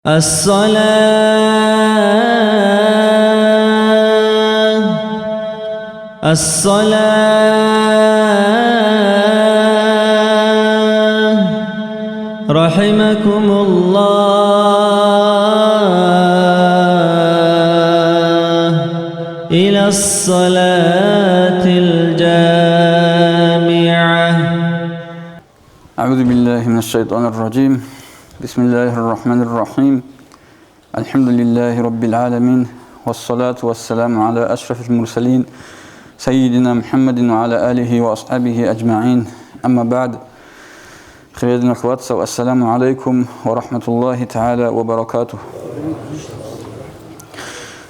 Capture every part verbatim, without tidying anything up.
الصلاة، الصلاة، رحمكم الله، إلى الصلاة الجامعة. أعوذ بالله من الشيطان الرجيم. بسم الله الرحمن الرحيم. الحمد لله رب العالمين. والصلاة والسلام على أشرف المرسلين سيدنا محمد وعلى آله وأصحابه أجمعين. أما بعد. Хириял диналъул вацал, ассаламу гӀалайкум ва рахӀматуллагьи тагӀала ва баракатугь.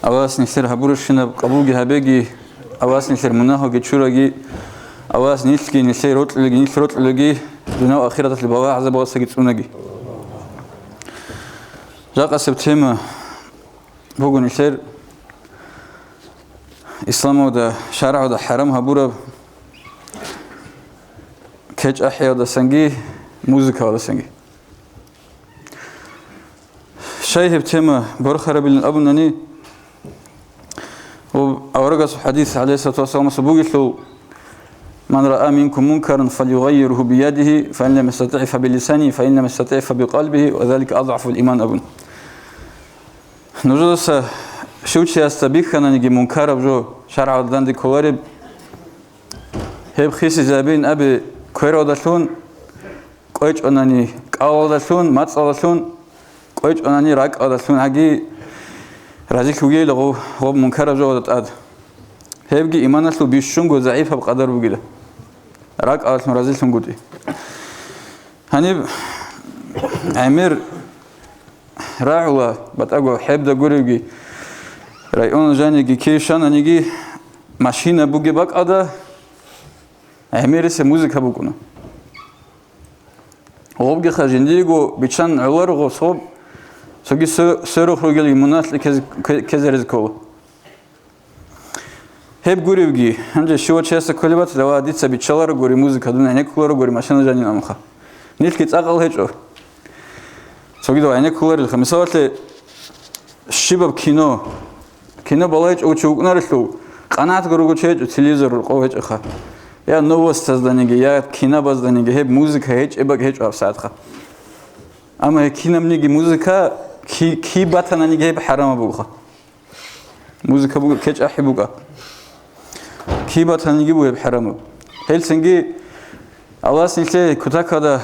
Аллагьас нилъер гьабурабщинаб къабулги гьабеги, Аллагьас нилъер мунагьалги чураги, Аллагьас нилъги, нилъее рокьулеги, нилъ рокьулеги, дуниял ахираталъе балагь-гӀазабалдасаги цӀунаги. Жакъасеб тема буго нилъер исламалда, шаргӀалда хӀарам гьабураб кечӀ-ахӀиялдасанги музыкаялдасанги. Щай гьеб тема борхарабилан абунани, ва аварагасул хӀадис, гӀалайгьиссалату вассаламасул бугелъул: «Ман раа минкум мункаран, фалюгаййиргьу биядигьи, фаин лам ястатигӀ, фабилисанигьи, фаин лам ястатигӀ, фабикъалбигьи, ва залика адгӀафул иман», – абун. Нужедаса щив чиясда бихьананиги мункараб жо, шаргӀалда данде кколареб, гьеб хисизабин абе квералдалъун, кӀвечӀонани кӀалалдалъун, мацӀалдалъун, кӀвечӀонани ракӀалдалъун гьаги разилъ вугейила гъов-, гъоб мункараб жоялда тӀад. Гьебги иманалъул бищунго загӀипаб къадар бугила, ракӀалдалъун разилъунгутӀи. Гьаниб гӀемер рагӀула, батӀаго хӀебда гуревги, район жаниги, кив щананиги машина бугеб бакӀалда гӀемерисеб музыка букӀуна. Гъобгиха жиндиего биччан гӀоларо гъос гъоб, цоги сверухъ ругелги мунагьалъе ккезе-, кке-, ккезаризе ккола. Гьеб гуревги, гьанже щивав чиясда кколеб батила, ва дица биччаларогури музыка, дун гӀенеккуларогури машина жанин амха. Нилъги цӀакъал гьечӀо. Цогидал гӀенеккуларелха. Мисалалъе, щибаб кино. Кино балагьичӀого чи вукӀунарелъул, къанагӀатго руго чи гьечӀо, телевизор рукъов гьечӀоха. Я новостазданиги, я кинабазданиги гьеб музыка гьечӀеб бакӀ гьечӀо гьабсагӀатха. Амма гьеб кинабниги музыка ки-, киб батананиги гьеб хӀарамаб бугоха. Музыка буго, кечӀ-ахӀи букӀа. Киб батаниги бугеб хӀарамаб. Гьелцинги Аллагьас нилъее кутакалда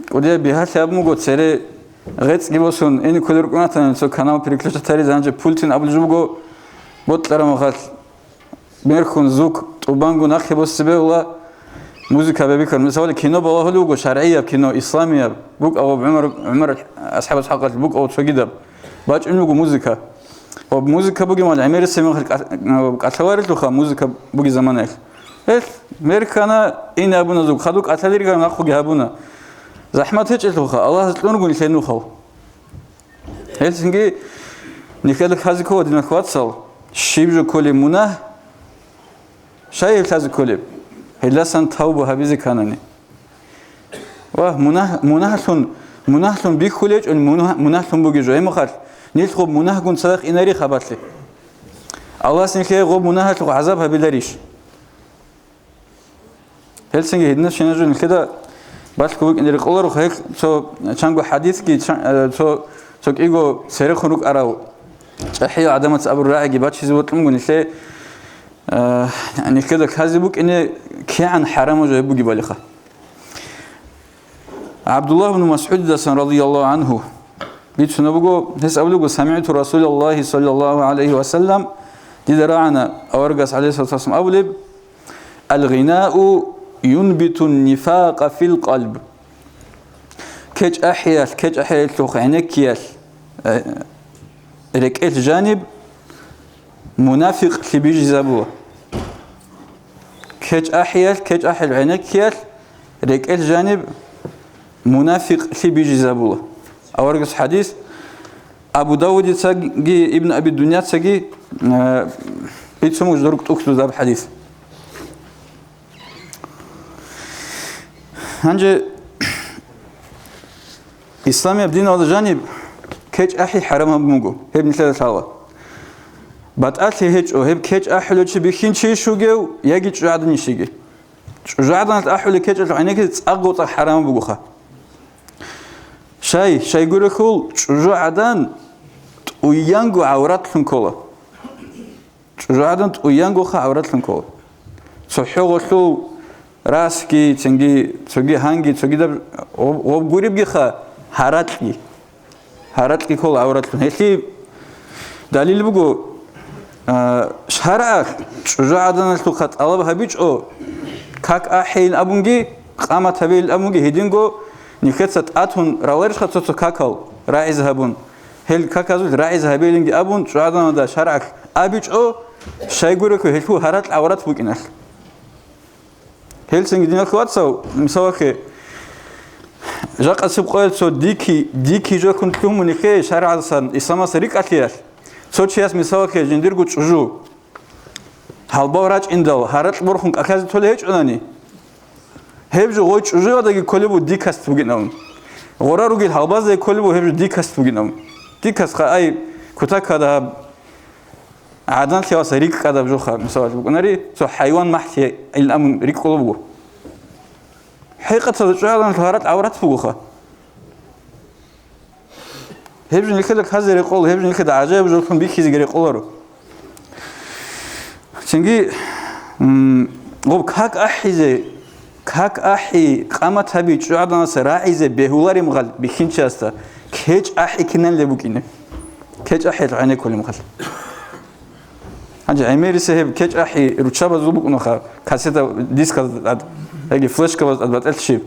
кӀудияб бигьалъи гьабун буго, цере гъецӀги босун, ине кколел рукӀунатани цо канал переключать гьаризе, гьанже пультин абулеб жо буго, бокьараб мехалъ мерхьун звук тӀубанго нахъе босе бегьула, музыка бебихьун. Мисалалъе, кино балагьулев вуго, шаргӀияб кино, исламияб, букӀа гъоб ГӀумар, ГӀумар асхӀабас хӀакъалъ букӀа гъоб цогидаб. БачӀунеб буго музыка. Ва музыка бугеб мехалъ гӀемерисеб мехалъ кӀа-, кӀалъаларелъулха музыка бугеб заманаялъ. Гьелъ, мерхьана, ине абуна звук, хадуб кӀалъалел ригӀан нахъеги гьабуна. ЗахӀмат гьечӀелъулха, Аллагьас кьун ругин нилъее нухал. Гьелъинги нилъеда лъазе ккола, диналъул вацал, щиб жо кколеб мунагь, щай гьеб лъазе кколеб? Гьелдасан тавба гьабизе кканани. Ва мунагь-, мунагьлъун, мунагьлъун бихьулечӀун, мунагь-, мунагьлъун бугеб жо. Гьеб мехалъ нилъ гъоб мунагьгун цадахъ инари хабалъе. Аллагьас нилъее гъоб мунагьалъухъ гӀазаб гьабиларищ? Гьелцинги гьединаб щинаб жо нилъеда балъго букӀине рекъоларо, гьел цо чанго хӀадисги, чан-, э, цо, цо кӀиго церехун рукӀарал чӀахӀиял гӀадамаца абураб рагӀиги бачизе бокьун буго нилъее, э, нилъеда лъазе букӀине кигӀан хӀарамаб жо гьеб бугебалиха. ГӀабдуллагь ибн МасгӀудидасан, радияллагьу гӀангьу, бицунеб буго, гьес абулеб буго: «СамигӀту Расулаллагьи саллаллагьу гӀалайгьи ва саллам», дида рагӀана аварагас, гӀалайгьиссалату вассалам, абулеб: «Ал-гъинау юнбитун нифакъа фил къалб». КечӀ-ахӀиялъ, кечӀ-ахӀиялъухъ гӀенеккиялъ, э, рекӀелъ жаниб мунафикълъи бижизабула. КечӀ-ахӀиялъ, кечӀ-ахӀил гӀенеккиялъ рекӀелъ жаниб мунафикълъи бижизабула. Аварагас хӀадис Абу Давудицаги Ибн Аби Дуньяцаги, э, бицун буго дург тӀухьдузаб хӀадис. Гьанже исламияб диналда жаниб кечӀ ахӀи хӀарам гьабун буго, гьеб нилъеда лъала. БатӀалъи гьечӀо, гьеб кечӀ ахӀулев чи бихьинчийищ вугев, яги чӀужугӀаданищиги. ЧӀужугӀаданалъ ахӀулев кечӀалъул гӀенеккизе цӀакъго-цӀакъ хӀарам бугоха. Щай, щайгурелъул чӀужугӀадан тӀуянго гӀавратлъун ккола. ЧӀужугӀадан тӀуянгоха гӀавратлъун ккола. ЦохӀо гъолъул расги, цинги, цоги гьанги, цогидаб гъоб, гъоб гуребгиха гьаракьги. Гьаракьги ккола гӀавратлъун. Гьелъие далил буго, а, шаргӀалъ чӀужугӀаданалъухъа тӀалаб гьабичӀо, как ахӀейин абунги, къамат гьабейин абунги, гьединго нилъеца тӀатун равларищха цо-цо какал рагӀизе гьабун. Гьел каказул рагӀизе гьабейилинги абун, чӀужугӀаданалда шаргӀалъ абичӀо, щайгурелъул гьелъул гьаракь гӀаврат букӀиналъ. Гьелцинги, диналъул вацал, мисалалъе, жакъасеб къоялъ цо дики, дики жо ккун лъугьун мунихъе шаргӀалдасан, исламалдаса рикӀкӀалъиялъ, цо чияс, мисалалъе, жиндирго чӀужу гьалбал рачӀиндал гьаракь борхун кӀалъазе толей гьечӀонани, гьеб жо гъой чӀужуялдаги кколеб буго дикаст бугин абун. Гъора ругел гьалбаздаги кколеб буго гьеб жо дикаст бугин абун. Дикаст ха ай, кутакада гьаб гӀаданлъи васа рикӀкӀадаб жоха, мисалалъ букӀунари, цо хӀайван махӀлъи ил абун рикӀкӀулеб буго. ХӀакъикъаталда чӀужуялъул гьаракь гӀаврат бугоха. Гьеб жо нилъеда кказе рекъол, гьеб жо нилъеда гӀажаиб жо ккун бихьизеги рекъоларо. Цинги, м, гъоб как ахӀизе, как ахӀи, къамат гьаби чӀужугӀаданалдаса рагӀизе бегьулареб гъал бихьинчиясда кечӀ ахӀи киналлеб букӀине. КечӀ ахӀиялъул гӀенеккулеб гъал. Гьанже гӀемериса гьеб кечӀ ахӀи руччабазул букӀунаха, кассета, дисказ тӀад, яги флешкабаз тӀад батӀел щиб.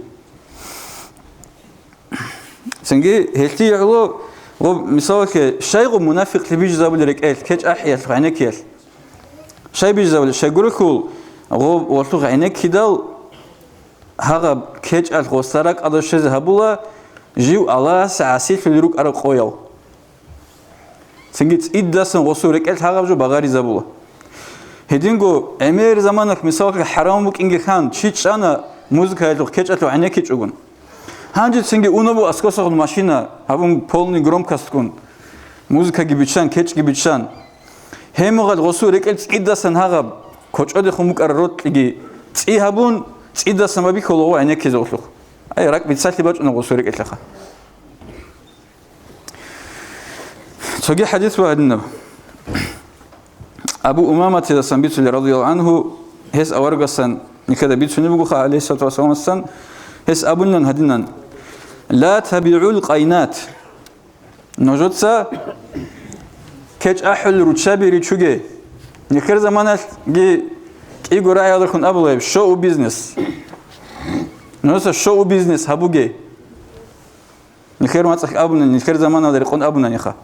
Цинги гьелъие гӀоло, гъоб, мисалалъе, щайгъо мунафикълъи бижизабулел рекӀелъ, кечӀ ахӀиялъул гӀенеккиялъ. Щай бижизабулел? Щайгурелъул, гъоб гъолъухъ гӀенеккидал, гьагъаб кечӀалъ гъосда ракӀалда щвезе гьабула жив Аллагьасе гӀасилъулел рукӀараб къоял. Цинги цӀидасан гъосул рекӀелъ гьагъаб жо багъаризабула. Гьединго гӀемер заманалъ, мисалалъе, хӀарам букӀинги хан, чи чӀана музыкаялъухъ кечӀалъухъ гӀенеккичӀогун. Гьанже цинги унабу аскӀосагъун машина гьабун, полный громкостгун, музыкаги биччан, кечӀги биччан. Гьеб мугъал гъосул рекӀел цӀидасан гьагъаб, кочӀодехун букӀараб рокьиги цӀи гьабун, цӀидасан бабихьула гъо гӀенеккизе гъолъухъ. Ай, ракӀ бицалъи бачӀуна гъосул рекӀелъаха. Цоги хӀадис буго гьадинаб. Абу Умаматидасан бицулеб, радияллагьу гӀангьу, гьес аварагасан нилъеда бицунеб бугоха, гӀалайгьиссалату вассаламасан, гьес абунилан гьадинан: «Ла табигӀул къайнат». Нужеца кечӀ ахӀулел руччаби ричуге. Нилъер заманалъги кӀиго рагӀиялдалъун абула гьеб, шоу-бизнес. Нужеца шоу-бизнес гьабуге. Нилъер мацӀалъ абуна, нилъер заманалда рекъон абунаниха.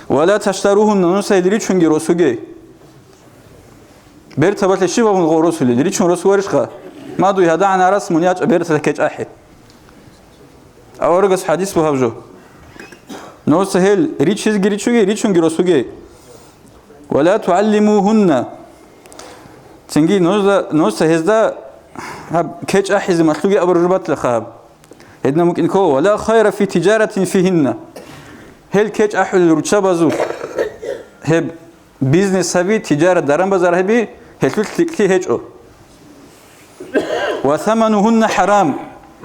«Ва ла таштаругьунна», нужеца гьел ричунги росуге. Бертабалъе щиб абун гъо росулел? Ричун росуарищха? Мадуй гьадагӀан гьарас мун ячӀа бертала кечӀ ахӀи. Аварагас хӀадис бугьаб жо. Нужеца гьел ричизги ричуге, ричунги росуге. «Ва ла тугӀаллимугьунна». Цинги нужда, нужеца гьезда гьаб кечӀ ахӀизе малъуге абураб жо батилаха гьаб. Гьедина букӀин ккола: «Ва ла хайра фи тижаратин фигьинна». Гьел кечӀ ахӀулел руччабазул гьеб бизнес гьаби, тижарат, даран-базар гьаби, гьелъул лъикӀлъи гьечӀо. «Ва саманугьунна хӀарам».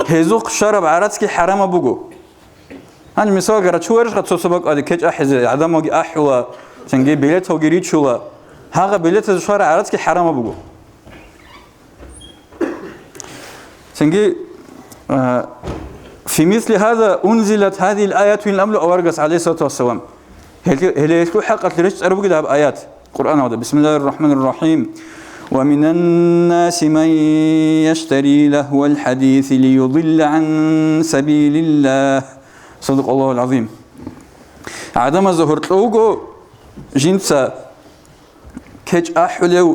Гьезухъ щвараб гӀарацги хӀарамаб буго. Гьаниб мисалги рачуларищха цо-цо бакӀалде кечӀ ахӀизе, гӀадамалги ахӀула, цинги билеталги ричула. Гьагъа билетазе щвараб гӀарацги хӀарамаб буго. Цинги, а, «Фи мисли гьаза унзилат гьазигьил аяту», ин абула аварагас, гӀалайгьиссалату вассалам. Гьеле, гьеле гьелъул хӀакъалъулъ рещтӀараб бугеб гьаб аят Къуръаналда: «Бисмиллагьир рахӀманир рахӀим. Ва минан наси ман яштари лагьвал хӀадиси лиюдилла гӀан сабилиллагь». Садакъаллагьул гӀазим. ГӀадамазда гьоркьов вуго жинца кечӀ ахӀулев,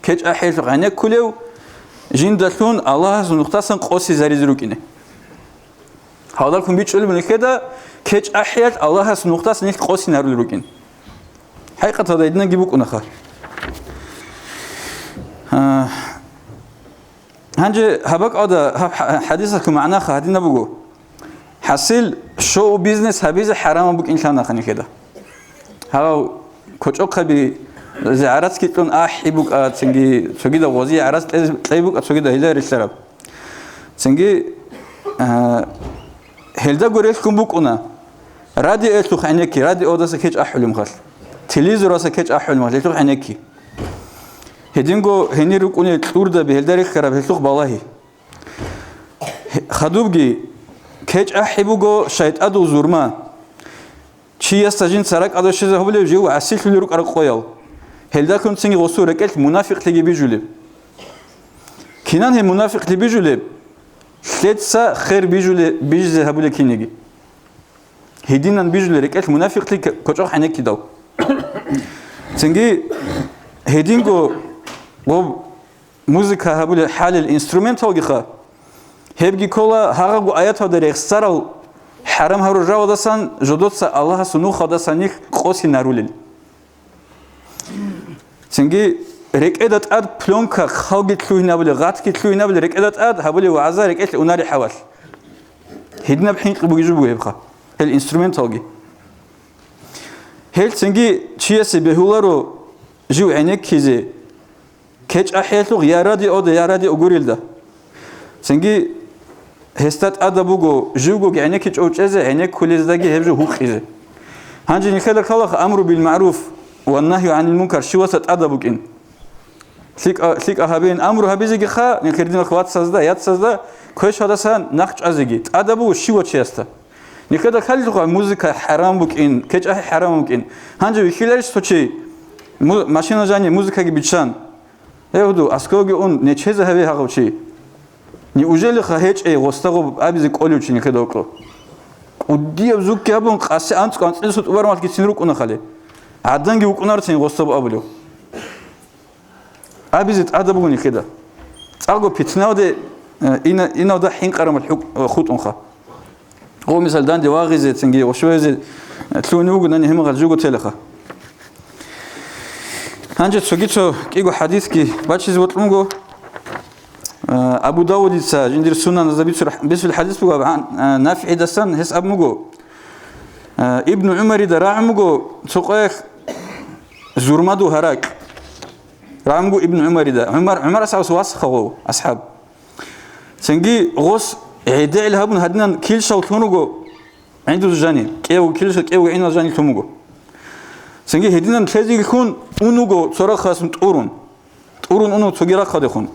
кечӀ ахӀиялъухъ гӀенеккулев, жиндалъун Аллагьасул нухтасан къосизаризе рукӀине. Гьалдалъун бичӀчӀулеб нилъеда кечӀ ахӀиялъ Аллагьасул нухтасан нилъ къосинарулел рукӀин. ХӀакъикъаталда гьединаги букӀунаха. А, Гьанже гьаб бакӀалда гьаб хӀа-, хӀадисалъул магӀнаха гьадинаб буго. ХӀасил, Шоу-бизнес гьабизе хӀарамаб букӀин лъанаха нилъеда. Гьав кочӀохъаби зигӀаратги кьун ахӀи букӀа, цинги цогидаб гъози гӀарац кье-, кьей букӀа цогидал гьелда релълъараб. Цинги, а, гьелдаго релълъун букӀуна радиоялъухъ гӀенекки, радиодаса кечӀ ахӀулеб мехалъ, телевизораса кечӀ ахӀулеб мехалъ, гьелъухъ гӀенекки. Гьединго гьенир рукӀунел кьурдаби гьелда релълъараб, гьелъухъ балагьи. Хадубги, кечӀ ахӀи буго шайтӀадул зурма. Чиясда жинца ракӀалда щвезе гьабулев жив гӀасилъулел рукӀараб къоял. Гьелдалъун цинги гъосул рекӀелъ мунафикълъиги бижулеб. Кинан гьеб мунафикълъи бижулеб? Лъеца хер бижуле-, бижизе гьабулеб кинеги. Гьединан бижулеб рекӀелъ мунафикълъи к-, кочӀохъ гӀенеккидал. Цинги гьединго гъоб музыка гьабулел хӀалил инструменталгиха, гьебги ккола гьагъабго аяталда рехсарал хӀарам гьарурал жалаздасан, жодоца Аллагьасул нухалдасан нилъ къосинарулел. Цинги рекӀеда тӀад плёнка хъалги лъугьинабулел, гъатги лъугьинабулел, рекӀеда тӀад гьабулеб вагӀза рекӀелъ унари хӀавалъ. Гьединаб хӀинкъи бугеб жо буго гьебха, гьел инструменталги. Гьел цинги чиясе бегьуларо жив гӀенеккизе, кечӀ ахӀиялъухъ я радиода, я радио гурелда. Цинги гьесда тӀадаб буго живго гӀенеккичӀев чӀезе, гӀенеккулездаги гьеб жо гьукъизе. Гьанже нилъеда кколаха амру бил магӀруф ва нагью гӀанил мункар щиваса тӀадаб букӀин. ЛъикӀа-, лъикӀа гьабеян амру гьабизегиха, нилъер диналъ вацазда, яцазда, квешалдасан нахъ чӀвазеги, тӀадаб буго щивав чиясда. Нилъеда кколелъулха музыка хӀарам букӀин, кечӀ ахӀи хӀарам букӀин. Гьанже вихьиларищ цо чи, му-, машина жаниб музыкаги биччан. Гьев гьуду, аскӀовги ун, нечезе гьаве гьагъав чи. Неужели ха гьечӀей гъосда гъоб абизе кӀолев чи нилъеда вокьо? КӀудияб зукки гьабун, къаси анцӀго анцӀила сутӀубармалъгицин рукӀуна хали. ГӀаданги вукӀунарцин гъосда абулев. Абизе тӀадаб буго нилъеда. ЦӀакъго питналде, э, ина-, иналда хӀинкъарамал хӀукъ-, э, хутӀунха. Гъо, мисал, данде вагъизе, цинги ошвезе, э, лъугьунев вугони гьимагъал жуго телаха. Гьанже цоги цо кӀиго хӀадисги бачизе бокьун буго. Э, Абу Давудица жиндир сунаназда бицур-, бицул хӀадис буго, аб-, э, НафигӀидасан гьес абун буго. Э, Ибну ГӀумарида рагӀун буго цо къоялъ зурмаду гьаракь. Рагьму Ибн ГӀумарида. ГӀумар, ГӀумар асхӀабас васха гъов, асхӀаб. Цинги гъос гӀедегӀил гьабун гьадинан килщал лъун руго гӀиндузул жани, кӀев килщал, кӀев гӀинал жани лъун буго. Цинги гьединан лъезегилъун ун вуго цо рахъасун тӀурун. ТӀурун ун вуго цоги рахъадехун.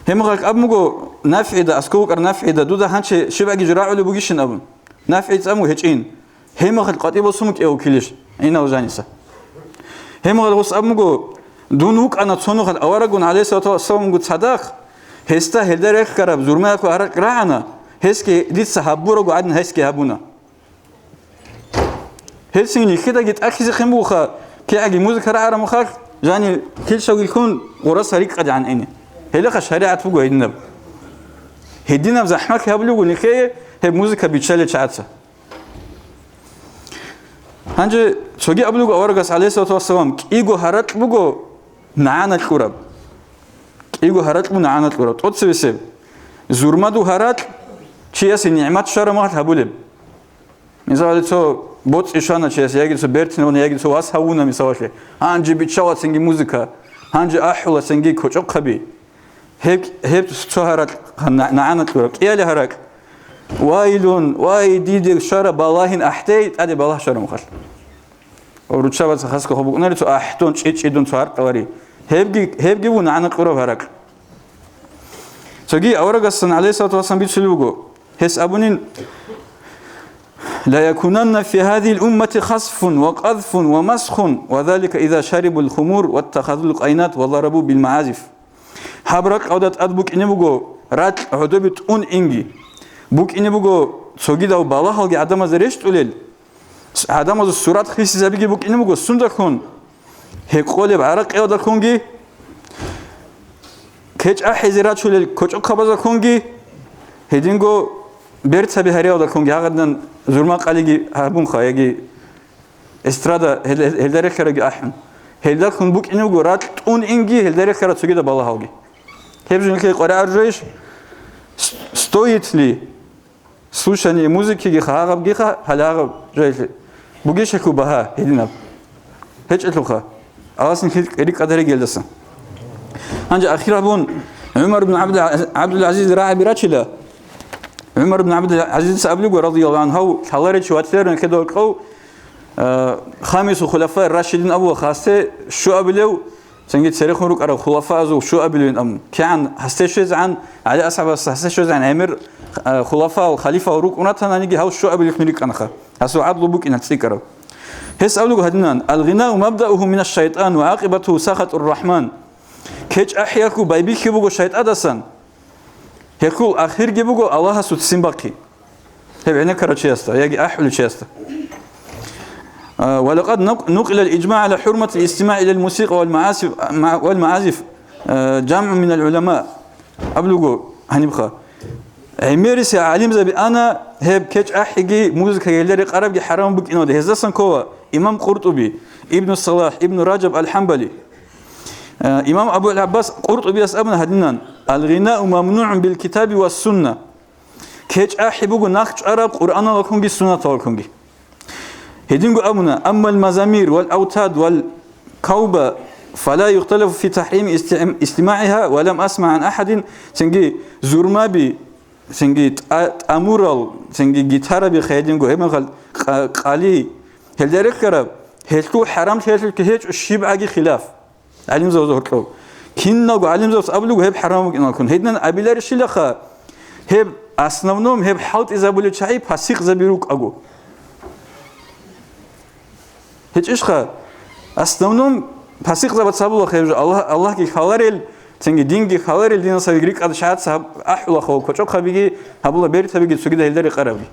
Гьеб мехалъ абун буго НафигӀида, аскӀов вукӀар НафигӀида, дуда гьанчи щибгӀаги жо рагӀулеб бугищин абун. НафигӀица абун буго гьечӀин. Гьеб мехалъ къватӀиб босун букӀев килищ гӀинал жаниса. Гьеб мехалъ гъос абун буго, дун вукӀана цо нухалъ аварагун, гӀалайгьиссалату вассаламгун цадахъ, гьесда гьелда рехкараб зурмаялъул гьаракь рагӀана, гьесги дица гьабурабго гӀадин гьесги гьабуна. Гьелцин нилъедаги тӀахьизехъин бугоха, кигӀаги музыка рагӀараб мехалъ, жани килщалги лъун гъураса рикӀкӀадегӀан ине. Гьелеха шаригӀат буго гьединаб. Гьединаб захӀмалъи гьабулеб буго нилъее гьеб музыка биччалел чагӀаца. Гьанже цоги абулеб буго аварагас, гӀалайгьиссалату вассалам, кӀиго гьаракь буго нагӀана кьураб. КӀиго гьаракь буго нагӀана кьураб. ТӀоцебесеб, зурмаду гьаракь чиясе нигӀмат щвараб мехалъ гьабулеб. Мисалалъе, цо боцӀи щвана чиясе, яги цо бертин вуна, яги цо вас гьавуна, мисалалъе. Гьанже биччала цинги музыка, гьанже ахӀула цинги кочӀохъаби. Гьеб, гьеб цо гьаракь, на-, нагӀана кьураб. КӀияле гьаракь. Вайлун, вай, диде щвара балагьин ахӀдей, тӀаде балагь щвара мухалъ. Ва руччабаца хасго хаб букӀунари цо ахӀдун, чӀи-чӀидун цо гьаркьалари. Гьебги, гьебги ву нагӀана кьураб гьаракь. Цоги аварагасан, гӀалайгьиссалату вассалам, бицулеб буго. Гьес абунин: «Ла якунанна фи гьазигьил уммати хасфун ва къазфун ва масхун, ва залика иза шарибул хумур ваттахазул къайнат ва зарабу бил магӀазиф». Гьаб ракьалда тӀад букӀине буго ракь гӀодобе тӀун инги. БукӀине буго цогидал балагьалги гӀадамазда рещтӀулел, гӀадамазул сурат хисизабиги букӀине буго сундалъун? Гьекъолеб гӀаракъиялдалъунги, кечӀ ахӀизе рачулел кочӀохъабазалъунги, гьединго берцаби гьариялдалъунги, гьагъадинан зурма къалиги гьабунха, яги эстрада гьел-, гьелда релълъарабги ахӀун. Гьелдалъун букӀине буго ракь тӀун инги, гьелда релълъарал цогидал балагьалги. Гьеб жо нилъее къваригӀараб жоищ? С-, стоит ли? слушание музыкиги гьагъабги гьагъаб жайлъи бугищ гьелъул багьа гьединаб? ГьечӀелъулха. Аллагьас нилъ рикӀкӀад гьаригелдаса. Гьанже ахир гьабун, ГӀумар ибн ГӀабдул-, ГӀабдул-ГӀазиз рагӀаби рачила, ГӀумар ибн ГӀабдул-ГӀазизица абулего, радияллагьу гӀангьу, гьав лъаларел чи ватиларин хьедал кьов, э, хамису хулафаи рашидин абула хасте щуабилев, цинги церехун рукӀарал хулафаазул щуабилевин абун. КигӀан гьасте щвезегӀан, ГӀали асхӀабас гьасте щвезегӀан гӀемер, э, хулафаал, халифаал рукӀун ратананиги гьав щуабилевлъун рикӀкӀанаха. Гьасул гӀадлу букӀина цӀикӀкӀараб. Гьес абулего гьадинан: «Ал-гъинау мабдаугьу минаш-шайтӀан ва гӀакъибатугьу сахатур-рахман». КечӀ-ахӀиялъул байбихьи буго шайтӀадасан, гьелъул ахирги буго Аллагьасул ццин бахъи. Гьеб гӀенеккарав чиясда яги ахӀулев чиясда. А, ва лакъад нук-, нукъила ал-иджмагӀ гӀала хӀурматил истимагӀи илал мусикъа вал маасиф, ма-, вал маазиф, а, жамгӀун минал гӀулама. Абулего гьанибха. ГӀемериси гӀалимзаби ана, гьеб кечӀ-ахӀиги музыка гьелда рекъарабги хӀарам букӀиналда. Гьездасан ккола имам Къуртуби, Ибну Салагь, Ибну Ражаб ал-ХӀамбали. Э, имам Абу гӀаббас Къуртубияс абуна гьадинан: «Ал-гъинау мамнугӀун бил китаби ва сунна». КечӀ-ахӀи буго нахъ чӀвараб Къуръаналъунги суннаталъунги. Гьединго абуна: «Аммал мазамир вал аутад вал кавба, фала юхталафу фи тахрими истим-, истимагӀиха, ва лам асма гӀан ахӀадин», цинги зурмаби, цинги тӀа-, тӀамурал, цинги гитараби хъайдинго, гьебмехалъ къа-, къали, гьелда рехьараб, гьелъул хӀарамлъиялъулъги гьечӀо щибгӀаги хилаф. ГӀалимзабазул гьоркьоб. Киналго гӀалимзабаз абулего гьеб хӀарам букӀиналккун. Гьединан абиларищилаха, гьеб основном гьеб хӀалтӀизабулел чагӀи пасикъзаби рукӀаго. ГьечӀищха? Основном пасикъзабаца абула гьеб жо, Аллагь, Аллагьги хваларел, цинги динги хваларел, динасаби рикӀкӀад шагьаца гьаб-, ахӀулаха ва кочӀохъабиги гьабула, бертабиги цогидал гьелда рекъарабги.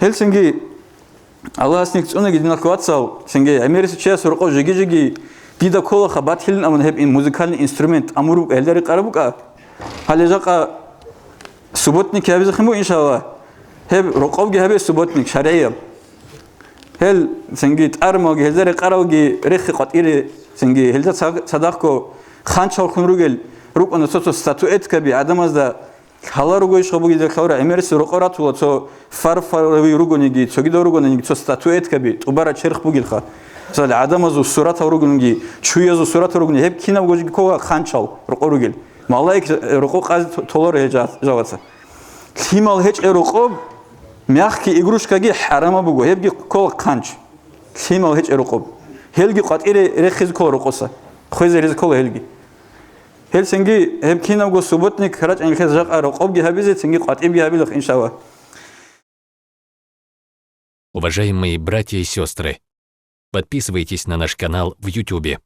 Гьелцинги Аллагьас нилъ цӀунаги, диналъул вацал, цинги гӀемерисев чияс рокъов жеги-жеги дида кколаха батилин абун гьеб ин музыкальный инструмент тӀамураб букӀа, гьелда рекъараб букӀа. Гьале жакъа субботник гьабизехъин буго, иншаллагь. Гьеб рокъовги гьабе субботник, шаргӀияб. Гьел цинги тӀармалги, гьелда рекъаралги рехи къватӀире, цинги гьелда цаг-, цадахъго хъанчалхун ругел рукӀана цо-цо статуэткаби гӀадамазда. Лъала руго иш гьабугида лъалра, гӀемерисев рокъо ратула, цо фарфоровый ругониги, цогидал ругониги, цо статуэткаби, тӀубара черх бугелха. Мисал, гӀадамазул суратал ругониги, чуязул суратал ругони, гьеб кинабго жоги ккола хъанчал рокъо ругел. Малаик рокъо къазе то-, толаро гьел жа-, жалаца. Лъимал гьечӀеб рокъоб, мягкий игрушкаги хӀарамаб буго, гьебги ккола хъанч. Лъимал гьечӀеб рокъоб. Гьелги къватӀире рехизе ккола рокъоса. Хвезе резе ккола гьелги. Гьел цинги гьеб кинабго субботник рачӀинелъе жакъа рокъобги гьабизе, цинги къватӀибги гьабилах, иншалла. Уважаемые братья и сестры, подписывайтесь на наш канал в Ютубе.